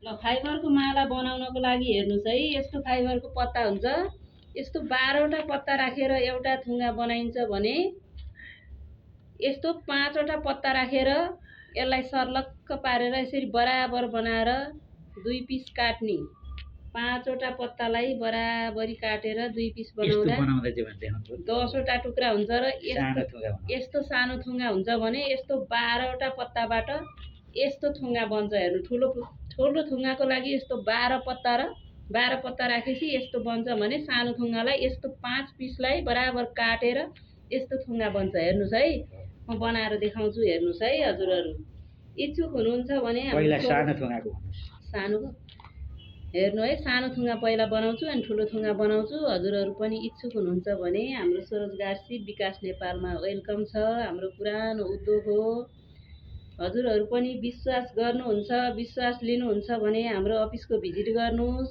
ल फाइबरको माला बनाउनको लागि हेर्नुहोस् है, यस्तो फाइबरको पत्ता हुन्छ। यस्तो 12वटा पत्ता राखेर एउटा थुङ्गा बनाइन्छ भने यस्तो 5वटा पत्ता राखेर यसलाई सर्लक्क पारेर यसरी बराबर बनाएर 2 पिस काट्ने। 5वटा पत्तालाई बराबरी काटेर 2 पिस बनाउँदा 10वटा टुक्रा हुन्छ र यस्तो सानो थुङ्गा हुन्छ भने यस्तो 12वटा पत्ताबाट यस्तो थुङ्गा बन्छ। हेर्नु, ठुलो थुङ्गाको लागि यस्तो 12 पत्ता र 12 पत्ता राखेपछि यस्तो बन्छ भने सानो थुङ्गालाई यस्तो 5 पिसलाई बराबर काटेर यस्तो थुङ्गा बन्छ। हेर्नुहोस् है, म बनाएर देखाउँछु, हेर्नुहोस् है हजुरहरू। इच्छुक हुनुहुन्छ भने सानोको हेर्नु है, सानो थुङ्गा पहिला बनाउँछु अनि ठुलो थुङ्गा बनाउँछु। हजुरहरू पनि इच्छुक हुनुहुन्छ भने हाम्रो स्वरोजगार सिप विकास नेपालमा वेलकम छ। हाम्रो पुरानो उद्योग हो। हजुरहरू पनि विश्वास गर्नुहुन्छ, विश्वास लिनुहुन्छ भने हाम्रो अफिसको भिजिट गर्नुहोस्,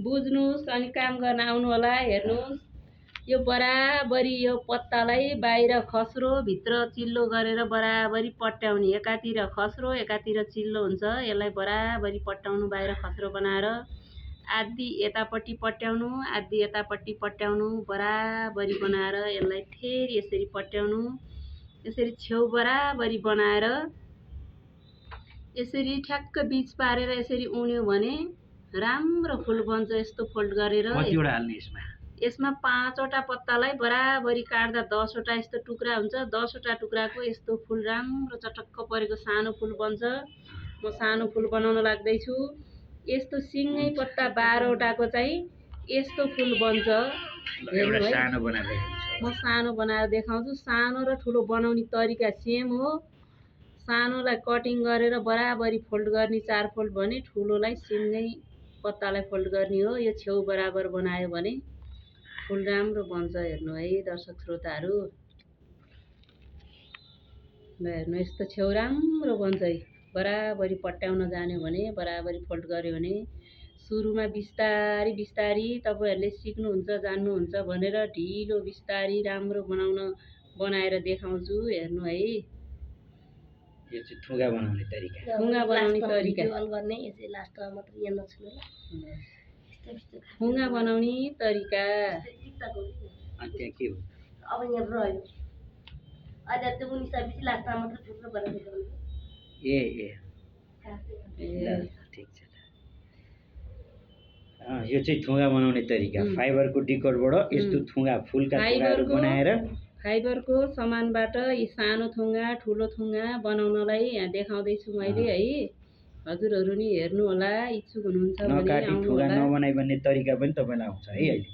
बुझ्नुहोस् अनि काम गर्न आउनु होला। हेर्नुहोस्, यो बराबरी यो पत्तालाई बाहिर खस्रो भित्र चिल्लो गरेर बराबरी पट्याउने। एकातिर खस्रो एकातिर चिल्लो हुन्छ। यसलाई बराबरी पट्याउनु, बाहिर खस्रो बनाएर आधी यतापट्टि पट्याउनु, आधी यतापट्टि पट्याउनु, बराबरी बनाएर यसलाई फेरि यसरी पट्याउनु। यसरी छेउ बराबरी बनाएर यसरी ठ्याक्क बीच पारेर यसरी उन्यो भने राम्रो फुल बन्छ। यस्तो फोल्ड गरेर यसमा 5वटा पत्तालाई बराबरी काट्दा 10वटा यस्तो टुक्रा हुन्छ। 10वटा टुक्राको यस्तो फुल राम्रो चटक्क परेको सानो फुल बन्छ। म सानो फुल बनाउन लाग्दैछु। यस्तो सिङ्गै पत्ता 12वटाको चाहिँ यस्तो फुल बन्छ। हेर्नु है, म सानो बनाएर देखाउँछु। सानो र ठुलो बनाउने तरिका सेम हो। सानोलाई कटिङ गरेर बराबरी फोल्ड गर्ने 4 फोल्ड भने ठुलोलाई सिङ्गै पत्तालाई फोल्ड गर्ने हो। यो छेउ बराबर बनायो भने फुल राम्रो बन्छ। हेर्नु है दर्शक श्रोताहरू, ल हेर्नु, यस्तो छेउ राम्रो बन्छ है। बराबरी पट्याउन जान्यो भने, बराबरी फोल्ड गर्यो भने सुरुमा बिस्तारी बिस्तारी तपाईँहरूले सिक्नुहुन्छ, जान्नुहुन्छ भनेर ढिलो बिस्तारी राम्रो बनाएर देखाउँछु। हेर्नु है, यो चाहिँ थुङ्गा बनाउने तरिका। थुङ्गा बनाउने तरिका, थुङ्गा बनाउने तरिका। अनि त्यहाँ के हो? अब यहाँ रह्यो अहिले त्यो उनीसपछि लास्टमा मात्र ठुलो बनाएर देखाउने। ए ठिक छ। यो चाहिँ थुङ्गा बनाउने तरिका। फाइबरको डिकोडबाट यस्तो थुङ्गा फुलका थुङ्गाहरू बनाएर फाइबरको सामानबाट यी सानो थुङ्गा ठुलो थुङ्गा बनाउनलाई यहाँ देखाउँदैछु मैले है। हजुरहरू नि हेर्नु होला, इच्छुक हुनुहुन्छ भने नकाटी थुङ्गा नबनाइ भन्ने तरिका पनि तपाईँलाई आउँछ है। अहिले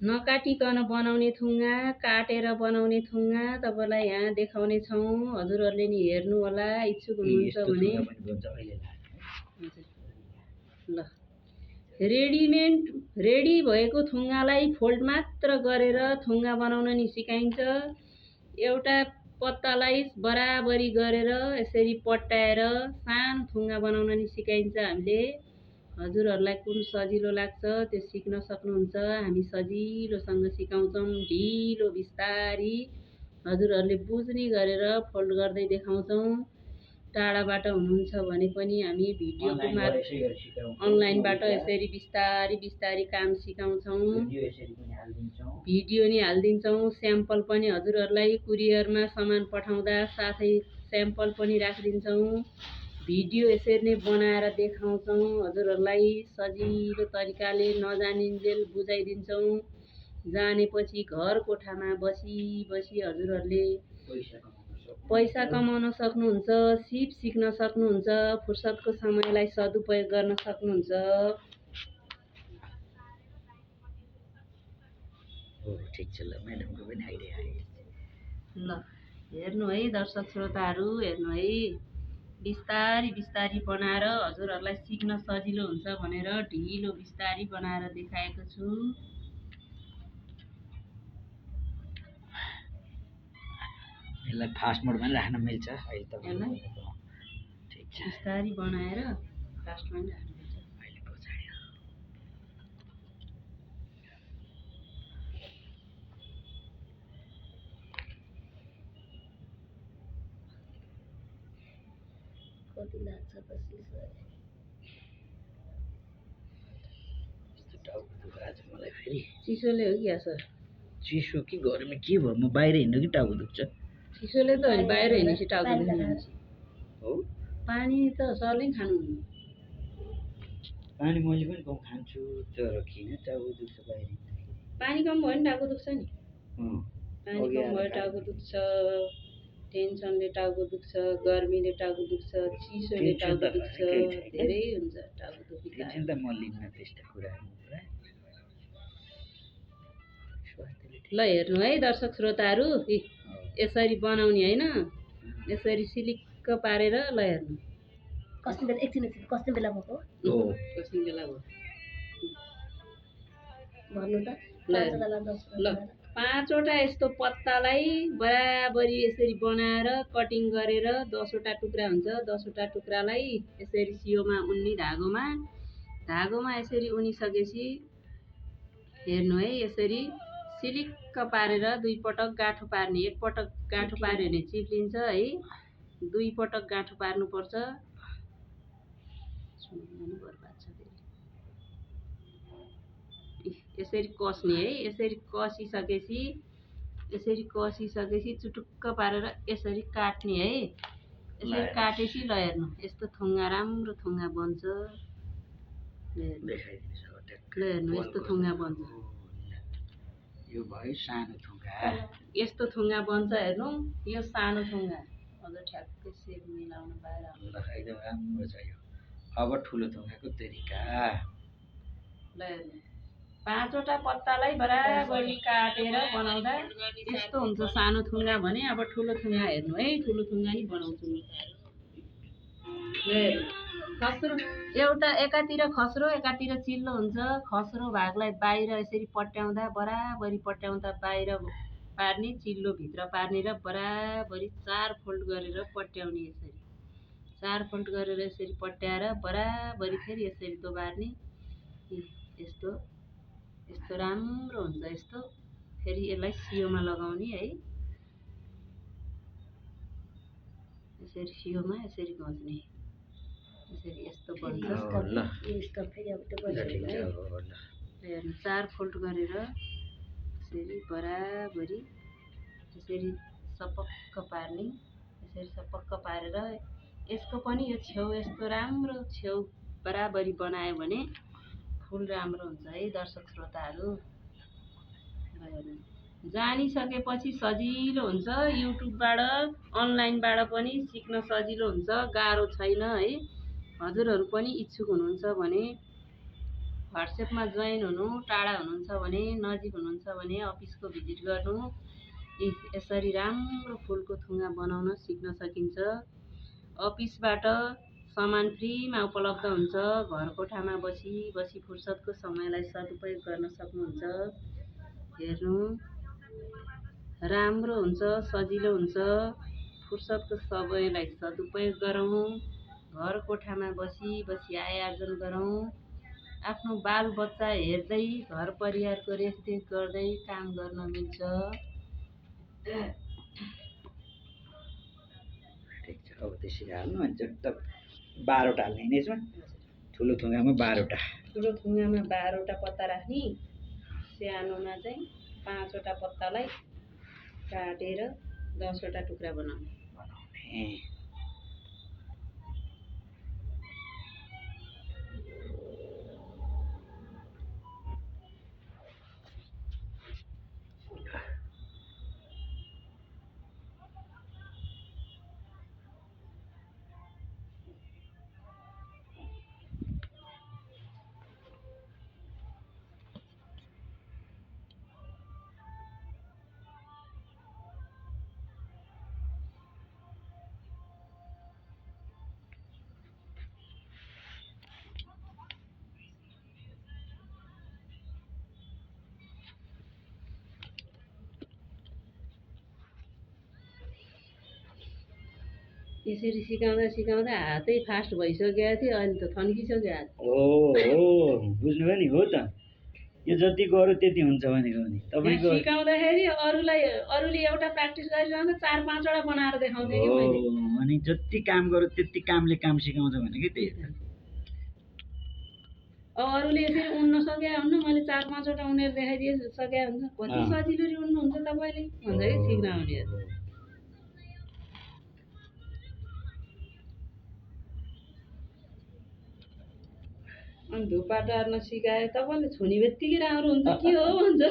नकाटिकन बनाउने थुङ्गा, काटेर बनाउने थुङ्गा तपाईँलाई यहाँ देखाउने छौँ। हजुरहरूले नि हेर्नु होला, इच्छुक हुनुहुन्छ भने। ल, रेडी भएको थुङ्गालाई फोल्ड मात्र गरेर थुङ्गा बनाउन नि सिकाइन्छ। एउटा पत्तालाई बराबरी गरेर यसरी पट्याएर सानो थुङ्गा बनाउन नि सिकाइन्छ हामीले। हजुरहरूलाई कुन सजिलो लाग्छ त्यो सिक्न सक्नुहुन्छ। हामी सजिलोसँग सिकाउँछौँ, ढिलो बिस्तारी हजुरहरूले बुझ्ने गरेर फोल्ड गर्दै देखाउँछौँ। टाढाबाट हुनुहुन्छ भने पनि हामी भिडियोको अनलाइनबाट यसरी बिस्तारी बिस्तारी काम सिकाउँछौँ। भिडियो नि हालिदिन्छौँ, स्याम्पल पनि हजुरहरूलाई कुरियरमा सामान पठाउँदा साथै स्याम्पल पनि राखिदिन्छौँ। भिडियो यसरी नै बनाएर देखाउँछौँ। हजुरहरूलाई सजिलो तरिकाले नजानिन्जेल बुझाइदिन्छौँ। जानेपछि घर कोठामा बसी बसी हजुरहरूले पैसा कमाउन सक्नुहुन्छ, सिप सिक्न सक्नुहुन्छ, फुर्सदको समयलाई सदुपयोग गर्न सक्नुहुन्छ। ठिक छ। ल, म्याडमको पनि आइडिया आयो। ल हेर्नु है दर्शक श्रोताहरू, हेर्नु है, बिस्तारी बिस्तारी बनाएर हजुरहरूलाई सिक्न सजिलो हुन्छ भनेर ढिलो बिस्तारी बनाएर देखाएको छु। यसलाई फास्ट मोडमा राख्न मिल्छ अहिले तपाईँलाई। ठिक छ, बिस्तारी बनाएर फास्टमा राख्नु मिल्छ। अहिले पछाडि कति लाग्छ कसरी टाउको दुख्छ आज मलाई फेरि चिसोले हो कि असर चिसो कि गर्मी के भयो म बाहिर हिँड्नु कि टाउको दुख्छ चिसोले त अनि बाहिर हिँडेपछि टाउको दुख्ने हुन्छ हो पानी त सरले खानु पानी मैले पनि कम खान्छु तर किन टाउको दुख्छ बाहिर हिँड्दाखेरि पानी कम भयो नि टाउको दुख्छ नि अँ, पानी अघि कम आएर भयो टाउको दुख्छ टेन्सनले टाउको दुख्छ गर्मीले टाउको दुख्छ चिसोले टेन्सन टाउको त दुख्छ केही छैन। धेरै हुन्छ टाउको दुख्ने टेन्सन त म लिन्न त्यस्ता कुराहरू पुरा स्वास्थ्यले ल हेर्नु है दर्शक श्रोताहरू यसरी बनाउने होइन यसरी सिलिक्क पारेर ल हेर्नु कस्तो बेला एकछिन कस्तो बेला भएको हो कति बेला भयो भन्नु त ल 5 वटा 10 ल वटा 5वटा यस्तो पत्तालाई बराबरी यसरी बनाएर कटिङ गरेर 10वटा टुक्रा हुन्छ 10वटा टुक्रालाई यसरी सियोमा उन्नी धागोमा यसरी उनिसकेपछि हेर्नु है यसरी सिलिक्क पारेर 2 पटक गाँठो पार्ने एक पटक गाँठो पार्यो भने चिप्लिन्छ है 2 पटक गाँठो पार्नुपर्छ यसरी कस्ने है यसरी कसिसकेपछि चुटुक्क पारेर यसरी काट्ने है यसरी काटेपछि ल हेर्नु यस्तो थुङ्गा राम्रो थुङ्गा बन्छ ल देखाइदिनुहोस् अब ट्याक्क हेर्नु यस्तो थुङ्गा बन्छ यो भयो सानो थुङ्गा यस्तो थुङ्गा बन्छ हेर्नु यो सानो थुङ्गा अझ ठ्याक्कै सेप मिलाउन पाएर ल एकदम राम्रो छ यो अब ठुलो थुङ्गाको तरिका ल हेर्नु 5वटा पत्तालाई बराबरी काटेर बनाउँदा यस्तो हुन्छ सानो थुङ्गा भने अब ठुलो थुङ्गा हेर्नु है ठुलो थुङ्गा नि बनाउँछु म ल हेर्नु खस्रो एउटा एकातिर खस्रो एकातिर चिल्लो हुन्छ खस्रो भागलाई बाहिर यसरी पट्याउँदा बराबरी पट्याउँदा बाहिर पार्ने चिल्लो भित्र पार्ने र बराबरी 4 फोल्ड गरेर पट्याउने यसरी 4 फोल्ड गरेर यसरी पट्याएर बराबरी फेरि यसरी दोबार्ने यस्तो यस्तो राम्रो हुन्छ यस्तो फेरि यसलाई सियोमा लगाउने है यसरी सियोमा यसरी घोच्ने यसरी यस्तो बन्छ ल यस्तो फेरि अब त्यो ल ठिक छ गइसक्यो हो ल हेर्नु 4 फोल्ड गरेर यसरी बराबरी यसरी सपक्क पार्ने यसरी सपक्क पारेर यसको पनि यो छेउ यस्तो राम्रो छेउ बराबरी बनायो भने फुल राम्रो हुन्छ है दर्शक श्रोताहरू जानिसकेपछि सजिलो हुन्छ युट्युबबाट अनलाइनबाट पनि सिक्न सजिलो हुन्छ गाह्रो छैन है हजुरहरू पनि इच्छुक हुनुहुन्छ भने व्हाट्सएपमा जोइन हुनु टाढा हुनुहुन्छ भने नजिक हुनुहुन्छ भने अफिसको भिजिट गर्नु यसरी राम्रो फुलको थुङ्गा बनाउन सिक्न सकिन्छ अफिसबाट सामान फ्रीमा उपलब्ध हुन्छ घर कोठामा बसी फुर्सदको समयलाई सदुपयोग गर्न सक्नुहुन्छ हेर्नु राम्रो हुन्छ सजिलो हुन्छ फुर्सदको समयलाई सदुपयोग गरौँ घर कोठामा बसी आय आर्जन गरौँ आफ्नो बाल बच्चा हेर्दै घर परिवारको रेखदेख गर्दै काम गर्न मिल्छ ठिक छ अब त्यसरी हाल्नु अनि त 12वटा हाल्ने नि यसमा ठुलो थुङ्गामा 12वटा ठुलो थुङ्गामा 12वटा पत्ता राख्ने सानोमा चाहिँ 5वटा पत्तालाई काटेर 10वटा टुक्रा बनाउने यसरी सिकाउँदा हातै फास्ट भइसकेको थियो अहिले त थन्किसक्यो हात हो बुझ्नुभयो नि हो त यो जति गऱ्यो त्यति हुन्छ भनेको नि तपाईँको सिकाउँदाखेरि अरूले एउटा प्र्याक्टिस गरिरहँदा 4-5वटा बनाएर देखाउँथे कि मैले अनि जति काम गऱ्यो त्यति कामले काम सिकाउँछ भनेकै त्यही हो अब अरूले यसरी उड्न सके हुन्न, मैले 4-5 वटा उनेर देखाइदिए सके हुन्छ। कति सजिलो उड्नुहुन्छ तपाईँले भन्छ कि सिक्न आउनेहरू। अनि धुपा टार्न सिकाए तपाईँले छुने बित्तिकै राम्रो हुन्छ के हो भन्छ।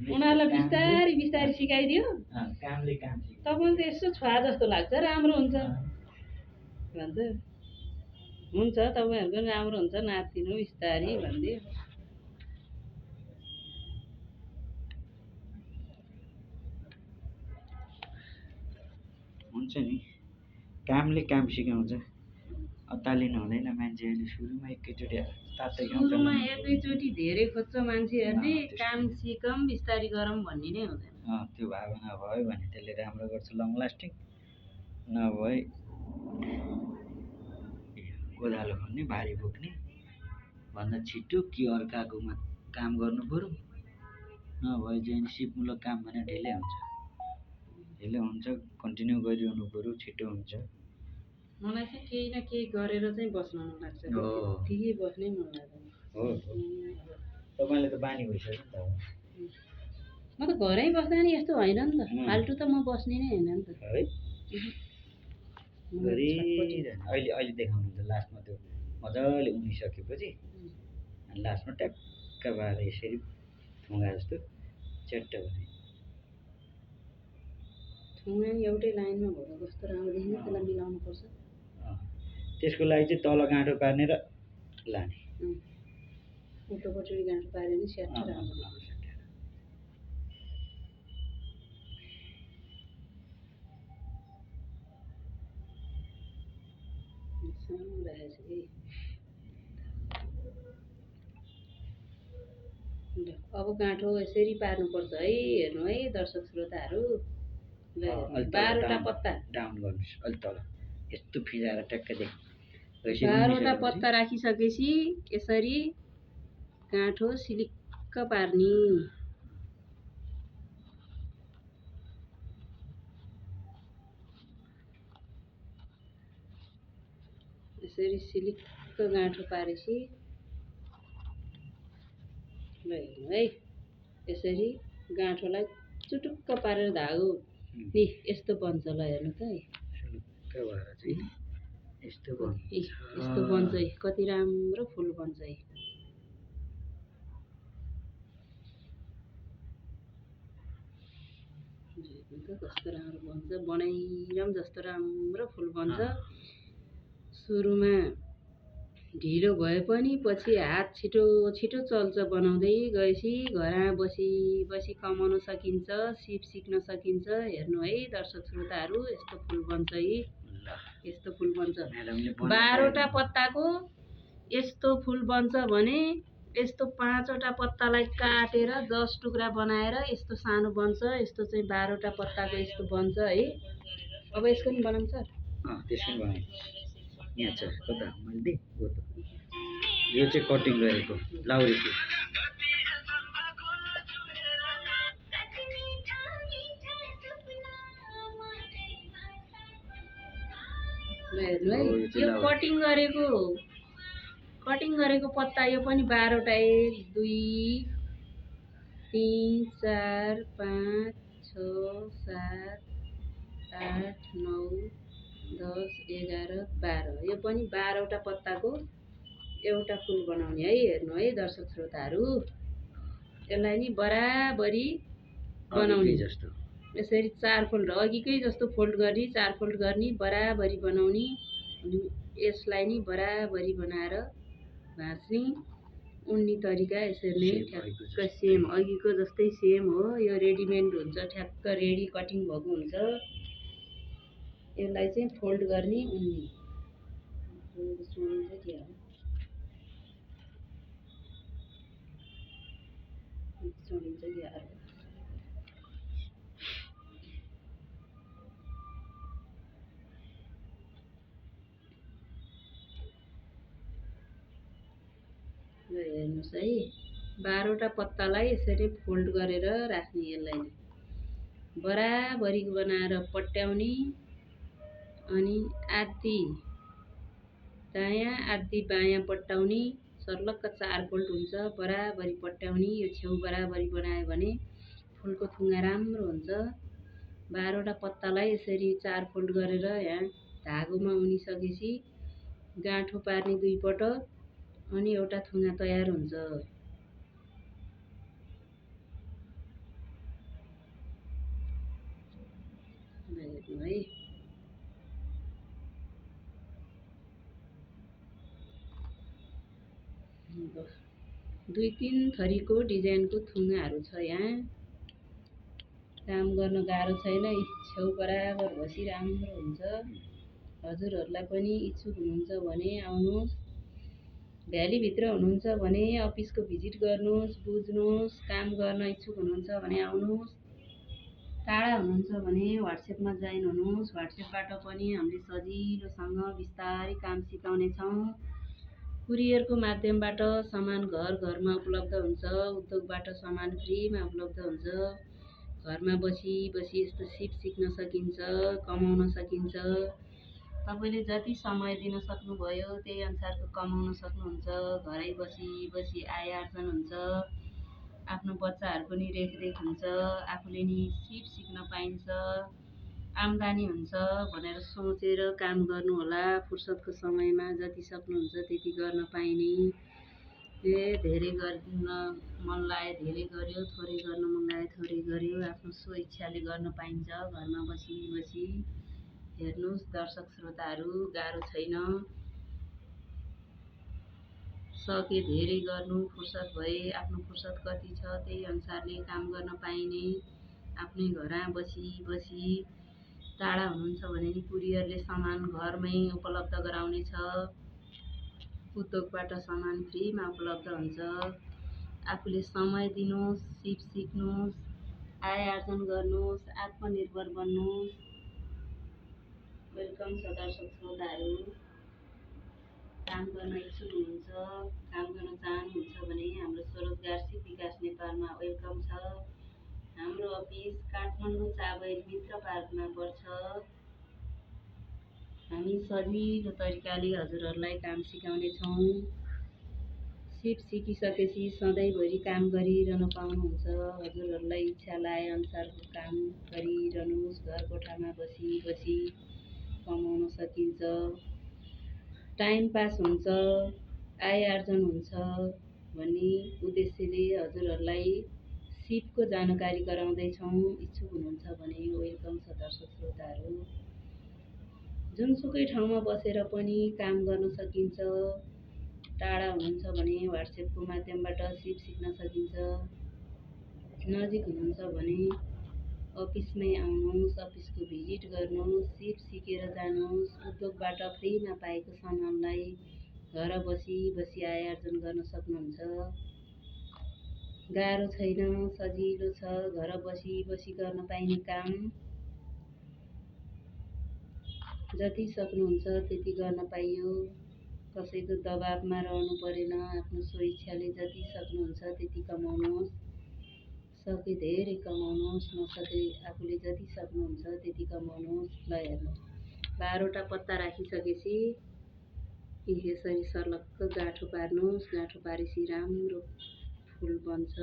उनीहरूलाई बिस्तारी बिस्तारी सिकाइदियो तपाईँले त यसो छुवा जस्तो लाग्छ राम्रो हुन्छ भन्छ। हुन्छ तपाईँहरूको पनि राम्रो हुन्छ नातिनु बिस्तारी भनिदियो। हुन्छ नि, कामले काम सिकाउँछ। अत्तालिनु हुँदैन मान्छेहरूले सुरुमा एकैचोटि सुरुमा एकैचोटि धेरै खोज्छ मान्छेहरूले, काम सिकौँ बिस्तारी गरौँ भन्ने नै हुँदैन। त्यो भावना भयो भने त्यसले राम्रो गर्छ, लङ लास्टिङ। नभए कोदालो खन्ने भारी बोक्ने भन्दा छिटो कि अर्काकोमा काम गर्नु पर्यो, नभए चाहिँ सिपमूलक काम भने ढिलै हुन्छ, कन्टिन्यू गरिरहनु पर्यो, छिटो हुन्छ। मलाई चाहिँ केही न केही गरेर चाहिँ बस्न मन लाग्छ, त्यतिकै बस्नै मन लाग्दैन। हो तपाईँले त बानी भइसक्यो नि त। म त घरै बस्दा नि यस्तो होइन नि त, फाल्टु त म बस्ने नै होइन नि त है। अहिले देखाउनुहुन्छ लास्टमा त्यो मजाले उनिसकेपछि लास्टमा ट्याक्क भएर यसरी थुङ्गा जस्तो च्याट्ट भने थुङ्गा एउटै लाइनमा भएको कस्तो राम्रो देखिन्छ, त्यसलाई मिलाउनु पर्छ। त्यसको लागि चाहिँ तल गाँठो पार्ने र लाने, उल्टोपट्टि गाँठो पार्यो भने स्याट्ट राम्रो देखिन्छ। अब गाँठो यसरी पार्नुपर्छ है, हेर्नु है दर्शक श्रोताहरू। 12वटा पत्ता डाउन गर्नुहोस्, अलि तल यस्तो फिजाएर ट्याक्क देख्नु। 12वटा पत्ता राखिसकेपछि यसरी गाँठो सिलिक्क पार्ने। यसरी सिलिक्क गाँठो पारेपछि ल हेर्नु है, यसरी गाँठोलाई चुटुक्क पारेर धागो नि यस्तो बन्छ। ल हेर्नु त है, यस्तो बन्छ है, कति राम्रो फुल बन्छ है। कस्तो राम्रो बन्छ, बनाइरम जस्तो राम्रो फुल बन्छ। सुरुमा ढिलो भए पनि पछि हात छिटो छिटो चल्छ, बनाउँदै गएपछि घरमा बसी बसी कमाउन सकिन्छ, सिप सिक्न सकिन्छ। हेर्नु है दर्शक श्रोताहरू, यस्तो फुल बन्छ है, यस्तो फुल बन्छ। 12वटा पत्ताको यस्तो फुल बन्छ भने यस्तो 5वटा पत्तालाई काटेर 10 टुक्रा बनाएर यस्तो सानो बन्छ। यस्तो चाहिँ 12वटा पत्ताको यस्तो बन्छ है। अब यसको नि बनाउँछ, त्यसको बनाएँ यहाँ छ कता मैले दिएँ हो त। यो चाहिँ कटिङ गरेको लाउरी फुल। हेर्नु है, यो कटिङ गरेको पत्ता, यो पनि 12वटा 1 2 3 4 5 6 7 8 9 10 11 12, यो पनि 12वटा पत्ताको एउटा फुल बनाउने है। हेर्नु है दर्शक श्रोताहरू, यसलाई नि बराबरी बनाउने जस्तो यसरी 4 फोल्ड अघिकै जस्तो फोल्ड गर्ने, 4 फोल्ड गर्ने, बराबरी बनाउने। अनि यसलाई नि बराबरी बनाएर भाँच्ने। उन्ने तरिका यसरी नै ठ्याक्क सेम अघिको जस्तै सेम हो। यो रेडिमेड हुन्छ, ठ्याक्क रेडी कटिङ भएको हुन्छ। यसलाई चाहिँ फोल्ड गर्ने, उन्ने चढिन्छ ग्यारो। हेर्नुहोस् है, 12वटा पत्तालाई यसरी फोल्ड गरेर राख्ने। यसलाई बराबरी बनाएर पट्याउने। अनि आधी दायाँ आदि बायाँ पट्टाउने सर्लक्क 4 फोल्ड हुन्छ, बराबरी पट्याउने। यो छेउ बराबरी बनायो भने फुलको थुङ्गा राम्रो हुन्छ। 12 वटा पत्तालाई यसरी 4 फोल्ड गरेर यहाँ धागोमा उनिसकेपछि गाँठो पार्ने 2 पटक अनि एउटा थुङ्गा तयार हुन्छ। हेर्नु है। अब 2-3 थरीको डिजाइनको थुङ्गाहरू छ यहाँ। काम गर्न गाह्रो छैन, छेउ बराबर बसी राम्रो हुन्छ। हजुरहरूलाई पनि इच्छुक हुनुहुन्छ भने आउनुहोस्। भ्यालीभित्र हुनुहुन्छ भने अफिसको भिजिट गर्नुहोस्, बुझ्नुहोस्। काम गर्न इच्छुक हुनुहुन्छ भने आउनुहोस्। टाढा हुनुहुन्छ भने वाट्सएपमा जोइन हुनुहोस्। वाट्सएपबाट पनि हामीले सजिलोसँग बिस्तारै काम सिकाउनेछौँ। कुरियरको माध्यमबाट सामान घरमा उपलब्ध हुन्छ। उद्योगबाट सामान फ्रीमा उपलब्ध हुन्छ। घरमा बसी यस्तो सिप सिक्न सकिन्छ, कमाउन सकिन्छ। तपाईँले जति समय दिन सक्नुभयो त्यही अनुसारको कमाउन सक्नुहुन्छ। घरै बसी आय आर्जन हुन्छ। आफ्नो बच्चाहरूको नि रेखदेख हुन्छ। आफूले नि सिप सिक्न पाइन्छ, आम्दानी हुन्छ भनेर सोचेर काम गर्नुहोला। फुर्सदको समयमा जति सक्नुहुन्छ त्यति गर्न पाइने। धेरै गर्न मन लागे धेरै गर्यो, थोरै गर्न मन लागे थोरै गर्यो। आफ्नो स्वइच्छाले गर्न पाइन्छ घरमा बसी। हेर्नुहोस् दर्शक श्रोताहरू, गाह्रो छैन। सके धेरै गर्नु, फुर्सद भए आफ्नो फुर्सद कति छ त्यही अनुसारले काम गर्न पाइने। आफ्नै घरमा बसी टाढा हुनुहुन्छ भने नि कुरियरले सामान घरमै उपलब्ध गराउनेछ। उद्योगबाट सामान फ्रीमा उपलब्ध हुन्छ। आफूले समय दिनुहोस्, सिप सिक्नुहोस्, आय आर्जन गर्नुहोस्, आत्मनिर्भर बन्नुहोस्। वेलकम छ दर्शक श्रोताहरू। काम गर्न इच्छुक हुनुहुन्छ, काम गर्न चाहनुहुन्छ भने हाम्रो स्वरोजगार सिप विकास नेपालमा वेलकम छ। हाम्रो अफिस काठमाडौँ चाबहिल मित्र पार्कमा पर्छ। हामी सजिलो तरिकाले हजुरहरूलाई काम सिकाउनेछौँ। सिप सिकिसकेपछि सधैँभरि काम गरिरहन पाउनुहुन्छ। हजुरहरूलाई इच्छा लागे अनुसारको काम गरिरहनुहोस्। घर कोठामा बसी कमाउन सकिन्छ। टाइम पास हुन्छ, आय आर्जन हुन्छ भन्ने उद्देश्यले हजुरहरूलाई सिपको जानकारी गराउँदैछौँ। इच्छुक हुनुहुन्छ भने वेलकम छ दर्शक श्रोताहरू। जुनसुकै ठाउँमा बसेर पनि काम गर्न सकिन्छ। टाढा हुनुहुन्छ भने वाट्सएपको माध्यमबाट सिप सिक्न सकिन्छ। नजिक हुनुहुन्छ भने अफिसमै आउनुहोस्, अफिसको भिजिट गर्नुहोस्, सिप सिकेर जानुहोस्। उद्योगबाट फ्रीमा पाएको सामानलाई घर बसी आय आर्जन गर्न सक्नुहुन्छ। गाह्रो छैन, सजिलो छ। घर बसी गर्न पाइने काम। जति सक्नुहुन्छ त्यति गर्न पाइयो। कसैको दबाबमा रहनु परेन। आफ्नो स्वइच्छाले जति सक्नुहुन्छ त्यति कमाउनुहोस्। सके धेरै कमाउनुहोस्, नसके आफूले जति सक्नुहुन्छ त्यति कमाउनुहोस्। ल हेर्नु 12 वटा पत्ता राखिसकेपछि यसरी सर्लक्क गाँठो पार्नुहोस्। गाँठो पारेपछि राम्रो फुल बन्छ।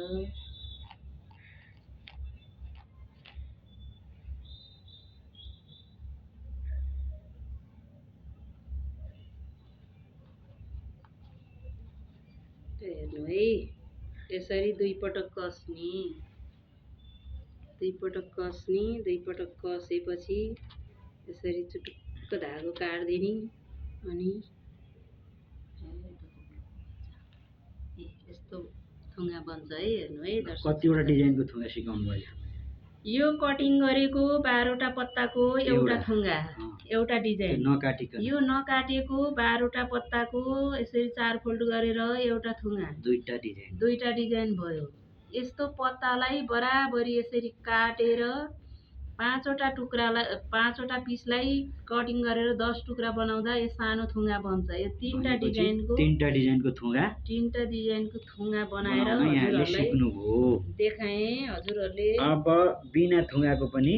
हेर्नु है, यसरी 2 पटक कस्ने। 2 पटक कसेपछि यसरी चुटुक्क धागो काट्दिने अनि यस्तो थुङ्गा बन्छ है। हेर्नु है दर्शक। कतिवटा डिजाइनको थुङ्गा सिकाउनु भयो? यो कटिङ गरेको 12 वटा पत्ताको एउटा थुङ्गा, एउटा डिजाइन। नकाटिकन यो नकाटेको 12 वटा पत्ताको यसरी 4 फोल्ड गरेर एउटा थुङ्गा, दुईटा डिजाइन भयो। यस्तो पत्तालाई बराबरी यसरी काटेर 5 वटा पिसलाई कटिङ गरेर 10 टुक्रा बनाउँदा यो सानो थुङ्गा बन्छ। यो तीनटा डिजाइनको थुङ्गा बनाएर हजुरहरूलाई देखाएँ। हजुरहरूले अब बिना थुङ्गाको पनि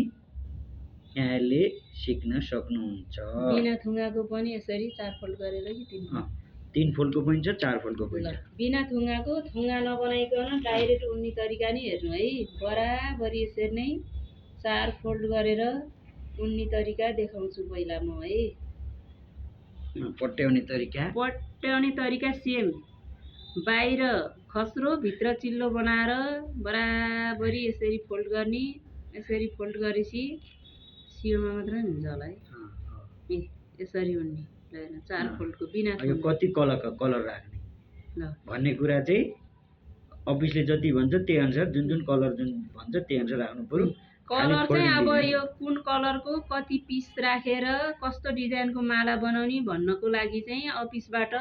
यहाँले सिक्न सक्नुहुन्छ। बिना थुङ्गाको पनि यसरी 4 फोल्ड गरेर कि 3 फोल्ड 3 फोल्डको पनि छ, 4 फोल्डको पनि ल छ। बिना थुङ्गाको थुङ्गा नबनाइकन डाइरेक्ट उन्ने तरिका नि हेर्नु है। बराबरी यसरी नै 4 फोल्ड गरेर उन्ने तरिका देखाउँछु पहिला म है। पट्याउने तरिका सेम, बाहिर खस्रो भित्र चिल्लो बनाएर बराबरी यसरी फोल्ड गर्ने। यसरी फोल्ड गरेपछि सियोमा मात्र हुन्छ होला है। यसरी उन्ने ल हेर्नु 4 फोल्डको बिना यो कति कलर राख्ने ल भन्ने कुरा चाहिँ अफिसले जति भन्छ त्यही अनुसार जुन कलर जुन भन्छ त्यही अनुसार राख्नु पर्यो। कलर चाहिँ अब यो कुन कलरको कति पिस राखेर कस्तो डिजाइनको माला बनाउने भन्नको लागि चाहिँ अफिसबाट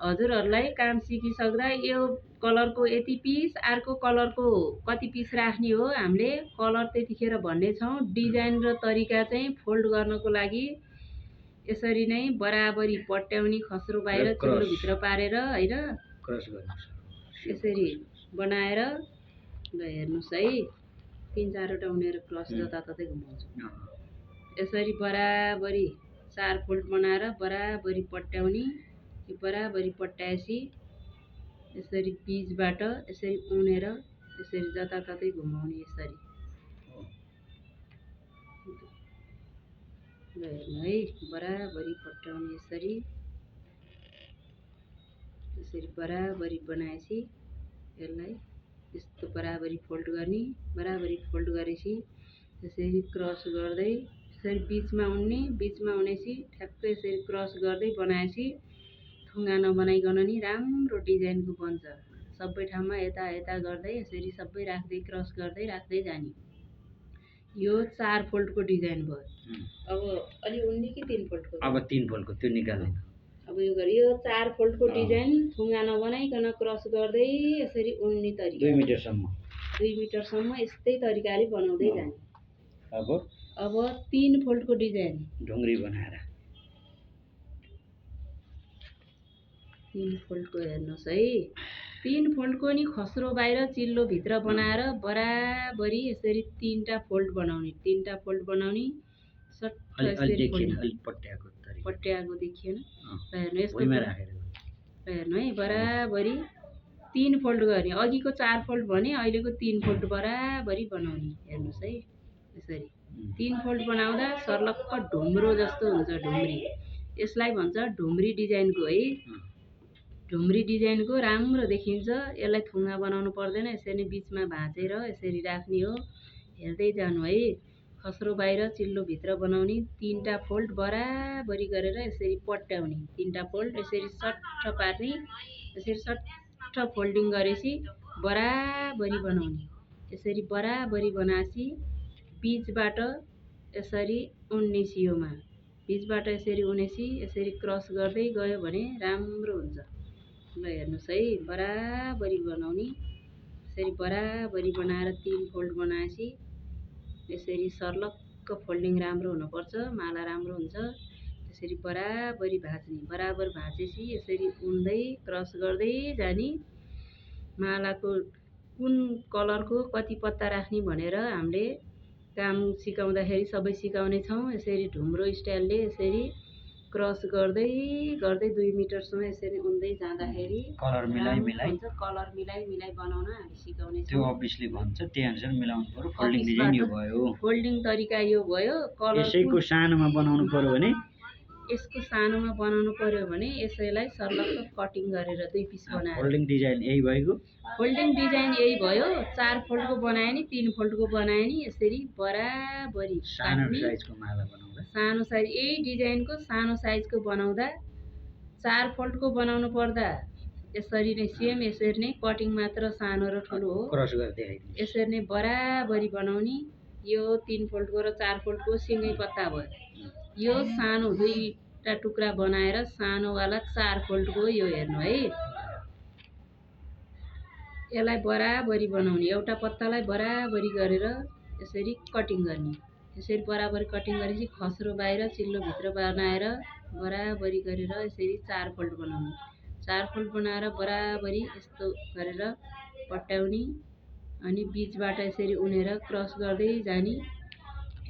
हजुरहरूलाई काम सिकिसक्दा यो कलरको यति पिस, अर्को कलरको कति पिस राख्ने हो हामीले कलर त्यतिखेर भन्नेछौँ। डिजाइन र तरिका चाहिँ फोल्ड गर्नको लागि यसरी नै बराबरी पट्याउने, खस्रो बाहिर चिल्लो भित्र पारेर होइन क्रस गर्नु यसरी बनाएर ल हेर्नुहोस् है। 3-4वटा उनेर क्रस जताततै घुमाउँछु। यसरी बराबरी 4 फोल्ड बनाएर बराबरी पट्याउने। यो बराबरी पट्याएपछि यसरी बीचबाट यसरी उनेर यसरी जताततै घुमाउने यसरी ल हेर्नु है। बराबरी पट्याउने यसरी बराबरी बनाएपछि यसलाई यस्तो बराबरी फोल्ड गर्ने। बराबरी फोल्ड गरेपछि यसरी क्रस गर्दै यसरी बिचमा उनेपछि ठ्याक्कै यसरी क्रस गर्दै बनाएपछि थुङ्गा नबनाइकन नि राम्रो डिजाइनको बन्छ। सबै ठाउँमा यता यता गर्दै यसरी सबै राख्दै क्रस गर्दै राख्दै जाने। यो 4 फोल्डको डिजाइन भयो। अब अलि उन्ने कि 3 फोल्डको? अब 3 फोल्डको त्यो निकाल्ने। अब यो 4 फोल्डको डिजाइन थुङ्गा नबनाइकन क्रस गर्दै यसरी उन्ने तरिका 2 मिटरसम्म यस्तै तरिकाले बनाउँदै जाने। अब 3 फोल्डको डिजाइन ढुङ्ग्री बनाएर 3 फोल्डको हेर्नुहोस् है। 3 फोल्डको नि खस्रो बाहिर चिल्लो भित्र बनाएर बराबरी यसरी 3टा फोल्ड बनाउने। 3टा फोल्ड बनाउने पट्याएको देखिएन? हेर्नु है बराबरी 3 फोल्ड गर्ने। अघिको 4 फोल्ड भने अहिलेको 3 फोल्ड बराबरी बनाउने। हेर्नुहोस् है यसरी 3 फोल्ड बनाउँदा सर्लक्क ढुम्रो जस्तो हुन्छ। ढुम्री यसलाई भन्छ ढुम्री डिजाइनको है। ढुम्री डिजाइनको राम्रो देखिन्छ। यसलाई थुङ्गा बनाउनु पर्दैन। यसरी नै बिचमा भाँचेर यसरी राख्ने हो। हेर्दै जानु है। खस्रो बाहिर चिल्लो भित्र बनाउने। 3टा फोल्ड बराबरी गरेर यसरी पट्याउने। 3टा फोल्ड यसरी सट्ट पार्ने। यसरी सट्ट फोल्डिङ गरेपछि बराबरी बनाउने। यसरी बराबरी बनाएपछि बिचबाट यसरी उन्ने सियोमा बिचबाट यसरी उनेपछि यसरी क्रस गर्दै गयो भने राम्रो हुन्छ। ल हेर्नुहोस् है बराबरी बनाउने। यसरी बराबरी बनाएर 3 फोल्ड बनाएपछि यसरी सर्लक्क फोल्डिङ राम्रो हुनुपर्छ। माला राम्रो हुन्छ। यसरी बराबरी भाँच्ने। बराबर भाँचेपछि यसरी उन्दै क्रस गर्दै जाने। मालाको कुन कलरको कति पत्ता राख्ने भनेर हामीले काम सिकाउँदाखेरि सबै सिकाउने छौँ। यसरी ढुम्रो स्टाइलले यसरी क्रस गर्दै 2 मिटरसम्म यसरी उन्दै जाँदाखेरि कलर मिलाइ बनाउन हामी सिकाउने छौँ। त्यो अफिसले भन्छ त्यही अनुसार मिलाउनु पर्यो। फोल्डिङ डिजाइन यो भयो। फोल्डिङ तरिका यो भयो। कलर यसैको सानोमा बनाउनु पर्यो भने यसैलाई सर्लक्क कटिङ गरेर 2 पिस बनाएर फोल्डिङ डिजाइन यही भएको। फोल्डिङ डिजाइन यही भयो। 4 फोल्डको बनाए नि 3 फोल्डको बनाए नि यसरी बराबरी सानो साइजको माला बनाउँदा सानो साइज यही डिजाइनको सानो साइजको बनाउँदा 4 फोल्डको बनाउनु पर्दा यसरी नै सेम यसरी नै कटिङ मात्र सानो र ठुलो हो। क्रस गर्दै यसरी नै बराबरी बनाउने। यो 3 फोल्डको र 4 फोल्डको सिँगै पत्ता भयो। यो सानो 2टा टुक्रा बनाएर सानोवाला 4 फोल्डको यो हेर्नु है। यसलाई बराबरी बनाउने। एउटा पत्तालाई बराबरी गरेर यसरी कटिङ गर्ने। यसरी बराबरी कटिङ गरेपछि खस्रो बाहिर चिल्लो भित्र बनाएर बराबरी गरेर यसरी 4 फोल्ड बनाउने। 4 फोल्ड बनाएर बराबरी यस्तो गरेर पट्याउने। अनि बिचबाट यसरी उनेर क्रस गर्दै जाने।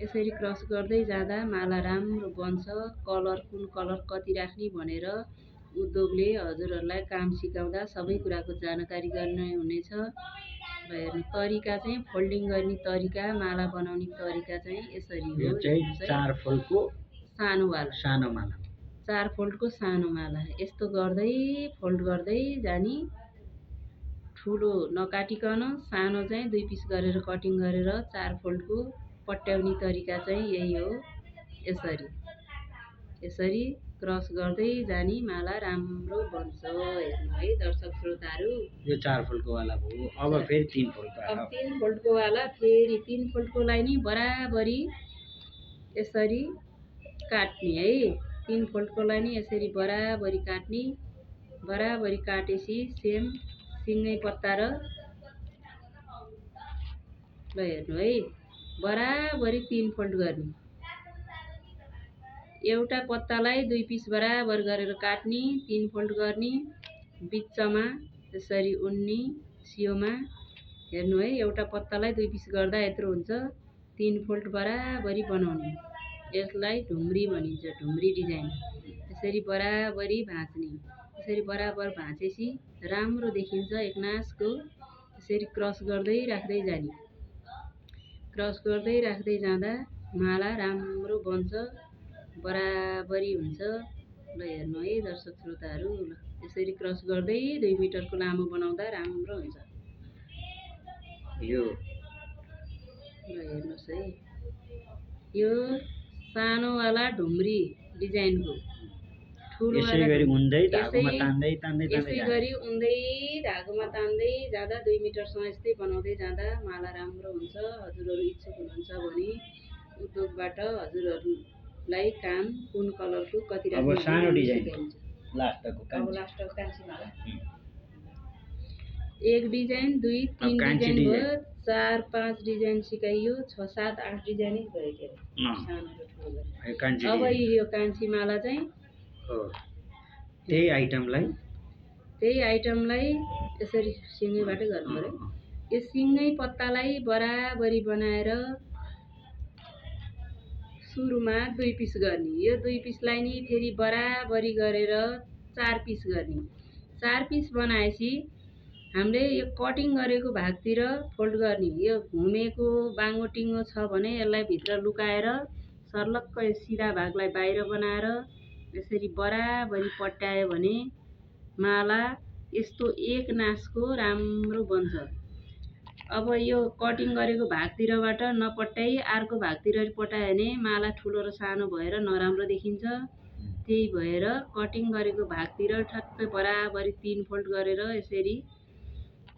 यसरी क्रस गर्दै जाँदा माला राम्रो बन्छ। कलर कुन कलर कति राख्ने भनेर उद्योगले हजुरहरूलाई काम सिकाउँदा सबै कुराको जानकारी गर्ने हुनेछ। र हेर्नु तरिका चाहिँ फोल्डिङ गर्ने तरिका, माला बनाउने तरिका चाहिँ यसरी यो हो। चाहिँ 4 फोल्डको सानोवाला सानो माला 4 फोल्डको सानो माला यस्तो गर्दै फोल्ड गर्दै जाने। ठुलो नकाटिकन सानो चाहिँ 2 पिस गरेर कटिङ गरेर 4 फोल्डको पट्याउने तरिका चाहिँ यही हो। यसरी क्रस गर्दै जाने माला राम्रो बन्छ। हेर्नु है दर्शक श्रोताहरू, यो 4 फोल्डको वाला भयो। अब फेरि 3 फोल्डको अब आयो। 3 फोल्डको वाला फेरि 3 फोल्डकोलाई नि बराबरी यसरी काट्ने है। 3 फोल्डकोलाई नि यसरी बराबरी काट्ने। बराबरी काटेपछि सेम सिँगै पत्ता र ल हेर्नु है बराबरी 3 फोल्ड गर्ने। एउटा पत्तालाई 2 पिस बराबर गरेर काट्ने, 3 फोल्ड गर्ने, बिचमा यसरी उन्ने सियोमा। हेर्नु है एउटा पत्तालाई 2 पिस गर्दा यत्रो हुन्छ। 3 फोल्ड बराबरी बनाउने। यसलाई ढुम्री भनिन्छ, ढुम्री डिजाइन। यसरी बराबरी भाँच्ने। यसरी बराबर भाँचेपछि राम्रो देखिन्छ एकनासको। यसरी क्रस गर्दै राख्दै जाने। क्रस गर्दै राख्दै जाँदा माला राम्रो बन्छ, बराबरी हुन्छ। ल हेर्नु है दर्शक श्रोताहरू, ल यसरी क्रस गर्दै 2 मिटरको लामो बनाउँदा राम्रो हुन्छ। यो ल हेर्नुहोस् है, यो सानोवाला ढुम्री डिजाइनको। यसै गरी उन्दै धागोमा तान्दै यसै गरी उन्दै धागोमा तान्दै जाँदा 2 मिटरसम्म यस्तै बनाउँदै जाँदा माला राम्रो हुन्छ। हजुरहरू इच्छुक हुनुहुन्छ भने उद्योगबाट हजुरहरूलाई काम कुन कलरको कति अब राख्ने सानो डिजाइन सिकाइन्छ। लास्टको अब लास्टको कान्छी माला। 1 डिजाइन 2 3 डिजाइन भयो, 4 5 डिजाइन सिकाइयो, 6 7 8 डिजाइन भयो के अरे सानो र ठुलो गरी। अब यो कान्छी माला चाहिँ त्यही आइटमलाई यसरी सिँगैबाटै गर्नु पर्यो। यो सिँगै पत्तालाई बराबरी बनाएर सुरुमा 2 पिस गर्ने। यो 2 पिसलाई नि फेरि बराबरी गरेर 4 पिस गर्ने। 4 पिस बनाएपछि हामीले यो कटिङ गरेको भागतिर फोल्ड गर्ने। यो घुमेको बाङ्गोटिङ्गो छ भने यसलाई भित्र लुकाएर सर्लक्क यो सिधा भागलाई बाहिर बनाएर यसरी बराबरी पट्यायो भने माला यस्तो एक नासको राम्रो बन्छ। अब यो कटिङ गरेको भागतिरबाट नपट्याई अर्को भागतिर पट्यायो भने माला ठुलो र सानो भएर नराम्रो देखिन्छ। त्यही भएर कटिङ गरेको भागतिर ठ्याक्कै बराबरी 3 फोल्ड गरेर यसरी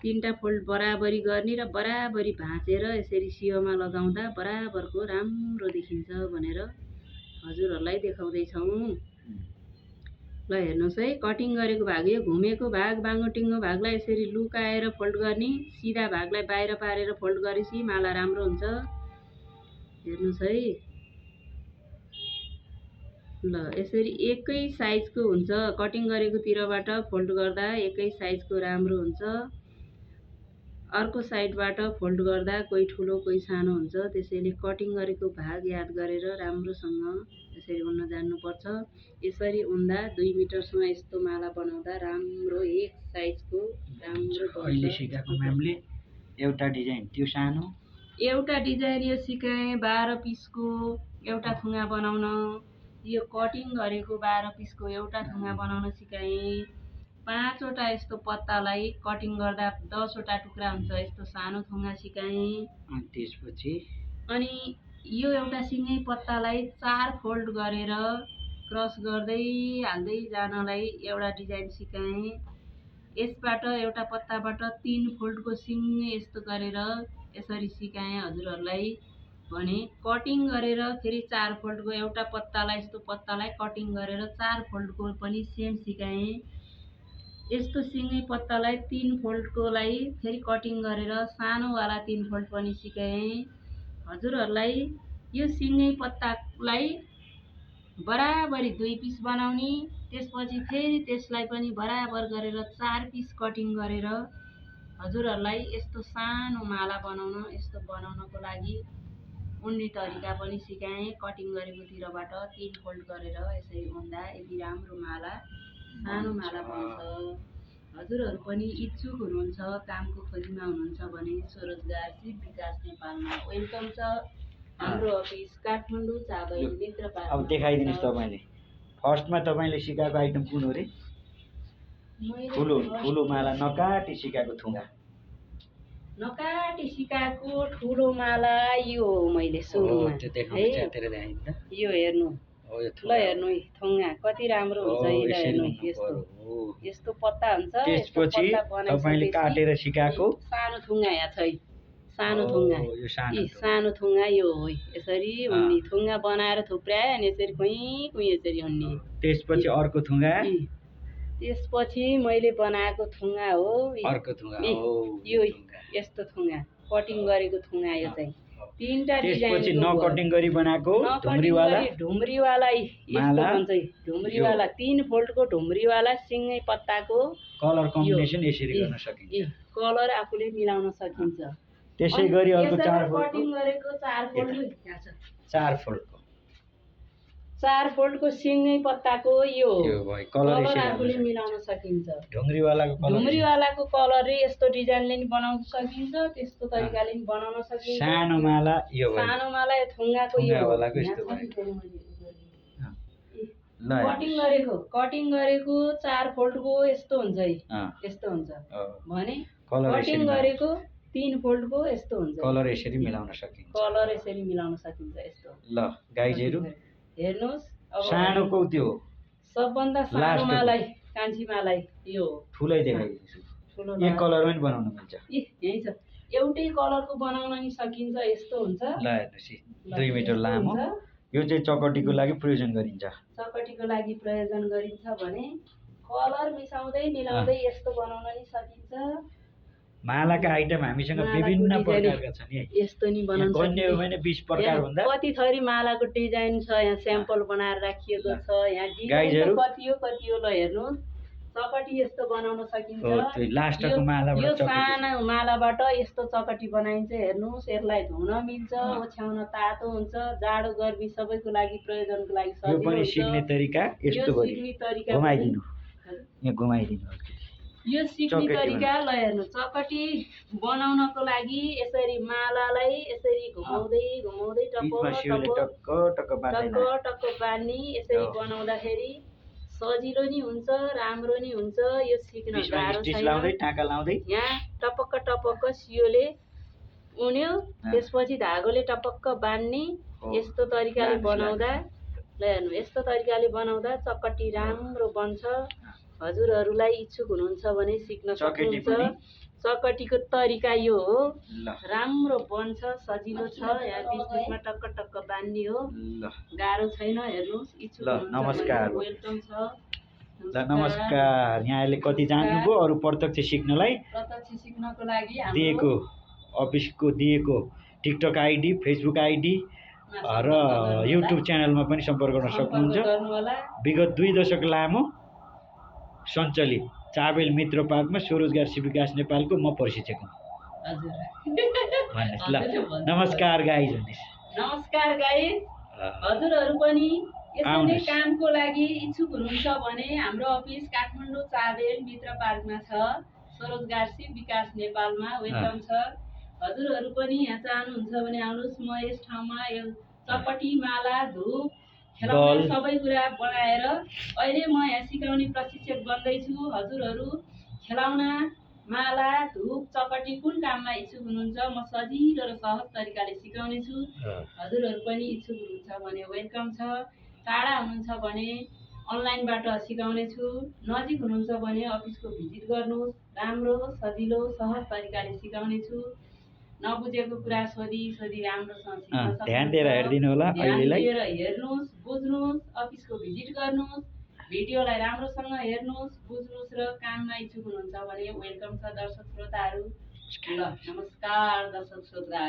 3टा फोल्ड बराबरी गर्ने र बराबरी भाँचेर यसरी सियोमा लगाउँदा बराबरको राम्रो देखिन्छ भनेर हजुरहरूलाई देखाउँदैछौँ। ल हेर्नुहोस् है, कटिङ गरेको भाग यो घुमेको भाग बाङ्गोटिङ्गो भागलाई यसरी लुकाएर फोल्ड गर्ने, सिधा भागलाई बाहिर पारेर फोल्ड गरेपछि माला राम्रो हुन्छ। हेर्नुहोस् है, ल यसरी एकै साइजको हुन्छ। कटिङ गरेको तिरबाट फोल्ड गर्दा एकै साइजको राम्रो हुन्छ। अर्को साइडबाट फोल्ड गर्दा कोही ठुलो कोही सानो हुन्छ। त्यसैले कटिङ गरेको भाग याद गरेर राम्रोसँग यसरी उन्न जान्नुपर्छ। यसरी उन्दा 2 मिटरसम्म यस्तो माला बनाउँदा राम्रो एक साइजको राम्रो बन्छ। अहिले सिकाएको म्यामले एउटा डिजाइन त्यो सानो, एउटा डिजाइन यो सिकाएँ 12 पिसको एउटा थुङ्गा बनाउन। यो कटिङ गरेको 12 पिसको एउटा थुङ्गा बनाउन सिकाएँ। 5 वटा यस्तो पत्तालाई कटिङ गर्दा 10 वटा टुक्रा हुन्छ यस्तो सानो थुङ्गा सिकाएँ। त्यसपछि अनि यो एउटा सिँगै पत्तालाई 4 फोल्ड गरेर क्रस गर्दै हाल्दै जानलाई एउटा डिजाइन सिकाएँ। यसबाट एउटा पत्ताबाट 3 फोल्डको सिँगै यस्तो गरेर यसरी सिकाएँ हजुरहरूलाई भने। कटिङ गरेर फेरि 4 फोल्डको एउटा पत्तालाई यस्तो पत्तालाई कटिङ गरेर 4 फोल्डको पनि सेम सिकाएँ। यस्तो सिँगै पत्तालाई 3 फोल्डकोलाई फेरि कटिङ गरेर सानोवाला 3 फोल्ड पनि सिकाएँ हजुरहरूलाई। यो सिँगै पत्तालाई बराबरी 2 पिस बनाउने, त्यसपछि फेरि त्यसलाई पनि बराबर गरेर 4 पिस कटिङ गरेर हजुरहरूलाई यस्तो सानो माला बनाउनको लागि उन्ने तरिका पनि सिकाएँ। कटिङ गरेकोतिरबाट 3 फोल्ड गरेर यसरी उन्दा यति राम्रो माला सानो माला बन्छ। हजुरहरू पनि इच्छुक हुनुहुन्छ, कामको खोजीमा हुनुहुन्छ भने स्वरोजगार सिप विकास नेपालमा वेलकम छ। हाम्रो अफिस काठमाडौँ चाबेल मित्र पार्क। अब देखाइदिनुहोस् तपाईँले। फर्स्टमा तपाईँले सिकाएको आइटम कुन हो रे? ठुलो माला नकाटी सिकाएको थुङ्गा। नकाटी सिकाएको ठुलो माला यो हो मैले सुरुमा। त्यो देखाउनु च्यातेर देखाइदिनु त। यो हेर्नु। ल हेर्नु है थुङ्गा कति राम्रो हुन्छ है। ल हेर्नु यस्तो पत्ता हुन्छ। त्यसपछि तपाईले काटेर सिकाएको सानो थुङ्गा यहाँ छ है। सानो थुङ्गा। सानो थुङ्गा यो हो। यसरी उन्नी थुङ्गा बनाएर थुप्र्याए अनि यसरी कुई यसरी उन्नी। त्यसपछि अर्को थुङ्गा। त्यसपछि मैले बनाएको थुङ्गा हो अर्को थुङ्गा। यो यस्तो थुङ्गा कटिङ गरेको थुङ्गा यो चाहिँ। तीनटा डिजाइन। त्यसपछि नकटिङ गरी बनाएको ढुम्रीवाला यस्तो भन्छ है ढुम्रीवाला 3 फोल्डको ढुम्रीवाला सिङ्गै पत्ताको। कलर कम्बिनेसन यसरी गर्न सकिन्छ। कलर आफूले मिलाउन सकिन्छ। त्यसै गरी अर्को 4 फोल्ड कटिङ गरेको 4 फोल्ड 4 फोल्डको सिङ्गै पत्ताको यो भयो। कलर आफूले मिलाउन सकिन्छ। ढुङ्ग्रीवालाको कलर यस्तो डिजाइनले नि बनाउन सकिन्छ, त्यस्तो तरिकाले नि बनाउन सकिन्छ। सानो माला यो भयो। सानो माला यो थुङ्गाको यो वालाको यस्तो भयो। कटिङ गरेको 4 फोल्डको यस्तो हुन्छ है। यस्तो हुन्छ भने कटिङ गरेको 3 फोल्डको यस्तो हुन्छ। कलर यसरी मिलाउन सकिन्छ। यस्तो। ल गाइजहरु हेर्नुस् अब सानोको त्यो सबभन्दा सानो मालाई कान्छी मालाई यो ठुलै देखाइदिन्छु। एक कलरमा पनि बनाउन मिल्छ। यही छ। एउटै कलरको बनाउन नि सकिन्छ। यस्तो हुन्छ। ल हेर्नुस् 2 मिटर लामो। यो चाहिँ चकटीको लागि प्रयोजन गरिन्छ। भने कलर मिलाउँदै यस्तो बनाउन नि सकिन्छ। मालाका आइटम हामीसँग विभिन्न प्रकारका छन् है। यस्तो नि बनाउन सकिन्छ। गन्ने हो भने 20 प्रकार भन्दा कति थरी मालाको डिजाइन छ। यहाँ स्याम्पल बनाएर राखिएको छ। यहाँ डिजाइन कति हो ल हेर्नुस्। चकटी यस्तो बनाउन सकिन्छ। लास्टको मालाबाट यो सानो मालाबाट यस्तो चकटी बनाइन्छ। हेर्नुस् यसलाई धुन मिल्छ, ओछ्याउन तातो हुन्छ, जाडो गर्मी सबैको लागि प्रयोजनको लागि सजिलो हुन्छ। यो पनि सिक्ने तरिका यस्तो गरी घुमाइदिनु। यहाँ घुमाइदिनु। यो सिक्ने तरिका ल हेर्नु। चकटी बनाउनको लागि यसरी मालालाई यसरी घुमाउँदै टक्क बान्नी यसरी बनाउँदाखेरि सजिलो नि हुन्छ, राम्रो नि हुन्छ। यो सिक्न गाह्रो छैन। यहाँ टपक्क सियोले उन्यो, त्यसपछि धागोले टपक्क बान्ने। यस्तो तरिकाले बनाउँदा ल हेर्नु यस्तो तरिकाले बनाउँदा चकटी राम्रो बन्छ। हजुरहरूलाई इच्छुक हुनुहुन्छ भने सिक्न सक्नुहुन्छ। चकटीको तरिका यो हो। राम्रो बन्छ, सजिलो छ। यहाँ बीचमा टक्क बान्ने हो। गाह्रो छैन। हेर्नुस् इच्छुक नमस्कार। वेलकम छ। नमस्कार। यहाँले कति जान्नुभयो अरु प्रत्यक्ष सिक्नको लागि दिएको अफिसको दिएको टिकटक आइडी, फेसबुक आइडी र युट्युब च्यानलमा पनि सम्पर्क गर्न सक्नुहुन्छ। विगत 2 दशक लामो सञ्चालित चाबेल मित्र पार्कमा स्वरोजगार सिप विकास नेपालको म प्रशिक्षक हुँ। नमस्कार गाइज। हजुरहरू पनि यसरी कामको लागि इच्छुक हुनुहुन्छ भने हाम्रो अफिस काठमाडौँ चाबेल मित्र पार्कमा छ। स्वरोजगार सिप विकास नेपालमा वेलकम छ। हजुरहरू पनि यहाँ चाहनुहुन्छ भने आउनुहोस्। म यस ठाउँमा यो चकटी, माला, धुप, खेलाउना सबै कुरा बनाएर अहिले म यहाँ सिकाउने प्रशिक्षक बन्दैछु। हजुरहरू खेलाउना, माला, धुप, चकटी कुन काममा इच्छुक हुनुहुन्छ म सजिलो र सहज तरिकाले सिकाउने छु। हजुरहरू पनि इच्छुक हुनुहुन्छ भने वेलकम छ। टाढा हुनुहुन्छ भने अनलाइनबाट सिकाउने छु। नजिक हुनुहुन्छ भने अफिसको भिजिट गर्नुहोस्। राम्रो, सजिलो, सहज तरिकाले सिकाउने छु। नबुझेको कुरा सोधी राम्रोसँग सिक्न सक्नुहुन्छ। ध्यान दिएर हेर्दिनु होला। अहिलेलाई हेर्नुहोस्, बुझ्नुहोस्, अफिसको भिजिट गर्नुहोस्, भिडियोलाई राम्रोसँग हेर्नुहोस्, बुझ्नुहोस् र काममा इच्छुक हुनुहुन्छ भने वेलकम छ दर्शक श्रोताहरू। ल नमस्कार दर्शक श्रोताहरू।